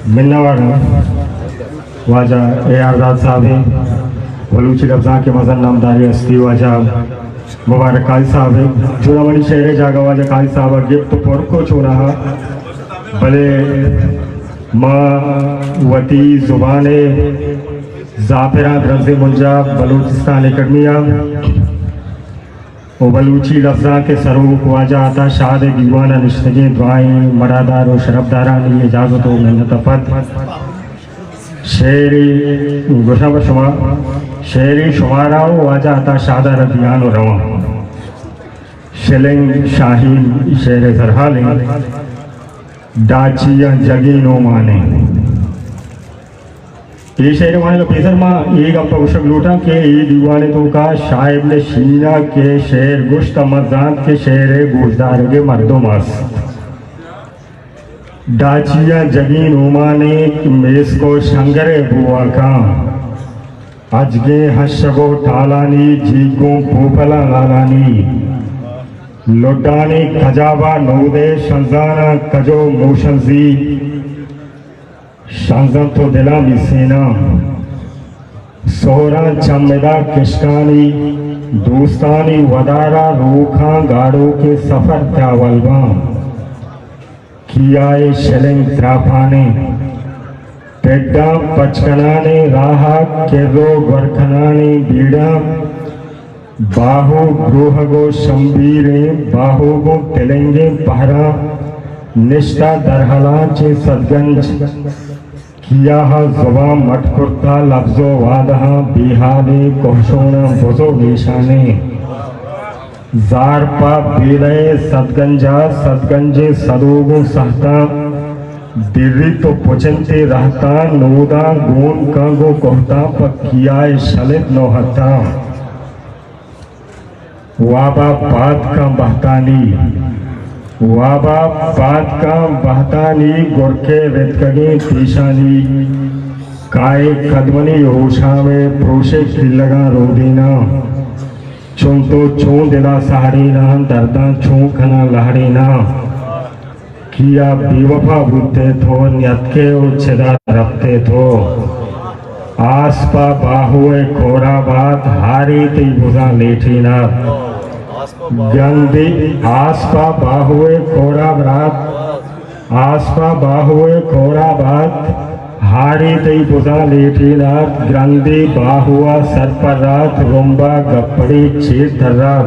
منتوار آں واجہ اے آر داد صاحب ءِ، بلوچی لبزانک ءِ مزن نامداریں ہستی واجہ مبارک قاضی صاحب ءِ۔ چوناہا منی شعر ءِ جاگہ واجہ قاضی صاحب ءَ گپت ءُ پر کت چوناہا، بلے ما وتی زبان ءِ زاپراں درنزیں بنجاہ بلوچستان اکیڈمی ءَ ءُ بلوچی لبزانک ءِ سروک واجہ عطا شاد ءِ دیوان ءَ نشتگیں درائیں مڑادار ءُ شرپدارانی اجازت ءُ منت ءَ پد شعرے گوشاں پہ شما، شعرے شمارا ءُ واجہ عطا شاد ءَ را دیان ءُ رواں۔ شلنگ شاہین شعر ءِ سرحال اِنت، ڈاچی ءَ جگین اومانے۔ اے شعر ءِ وانگ ءَ پیسر ما اے گپ ءَ گوشگ لوٹاں کہ اے دیوان ءِ توکا شاہ ابن شیرین ءَ کہ شعر گوشت، ما زانت کہ شعر ءِ گوشدارگ ءِ مردم است۔ ڈاچی ءَ جگین اومانے، میسک ءُ شنگر ءِ بوہاکاں، اجگیں ہشگ ءُ ٹالانی، جیگوں پوپلاں لالانی، لڈانی کجابا نودے، شنزاناں کجو موشنزی، شنزاں تو دلاں میسیناں، سہراں چمدا کشکانی، دوستانی ودارا روکاں گاڑوکیں سفر تیاول باں۔ کیائے شلنگ تراپانیں، ٹڈاں پچ کنانیں راہا، کر ءُ گور کنانیں بیڑاں، باہو گروہگ ءُ شمبیریں، باہو گوں تلنگیں پہراں، نشتہ درہلاں چہ سدگنج، کیاہا زبان مٹ کرتا، لبز ءُ وعدہاں بیہالیں، کوہشوناں بز ءُ گیشانیں۔ زار پہ بیلہ ءِ سدگنجا، سدگنجیں سدو گوں سہتاں، دریت ءُ پچنت ءِ رہتاں، نوداں گون کاں گوں کوہتاں، پہ کیائے شلت نوہتاں۔ وابا پاد کاں بہتانی، وابا پاد کاں بہتانی، گرکے رتکگیں پیشانی، کائے کدمنی ہوشام ءِ پروشے کلگاں رودیناں۔ چون تو چون دلا سہڑیناں، درداں چون کناں لہڑیناں۔ کیا بے وفا بوتے تو، نیتکے ءُ چدا رپتے تو۔ آس پہ باہو ءِ کورا بات، ہاری تئی بزاں لیٹینات۔ گندی آس پہ باہو ءِ کورا برات، آس پہ باہو ءِ کورا بات، ہاری تئی بزاں لیٹینات، گرندی باہو ءَ سر پرات، رمبا گپڑی چیر ترات،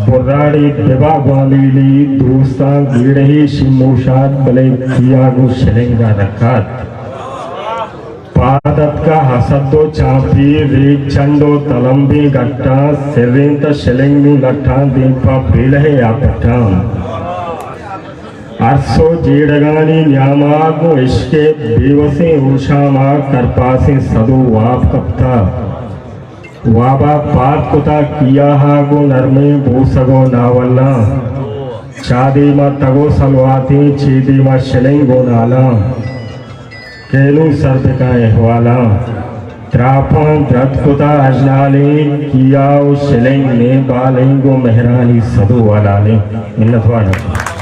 براڑی ببا گوامیلی، دوستاں گیڑہی شیموشات، بلے کیا گوں شلنگ ءَ رکات۔ پاد اتکا حسد ءُ چاپی، ریک چنڈ ءُ تلمبیں گٹاں، سرینت شلنگ نوں لٹاں، دیم پہ بیلہ ءِ آپٹاں۔ ارس ءُ جیڑگانی نیاما گوں عشق ءِ بے وسیں ہوشاما، کرپاسیں سدو واب کپتا۔ وابا پاد کتا کیاہا گوں نرمیں بوسگ ءُ ناولاں۔ چا دیما تگ ءُ سلواتیں، چے دیما شلنگ ءُ نالاں۔ کینو سر بکاں احوالاں۔ تراپاں درد کتا اجنالیں، کیا ءُ شلنگ نیم بالیں، گوں مہرانی سدو ولالیں۔ منتوار۔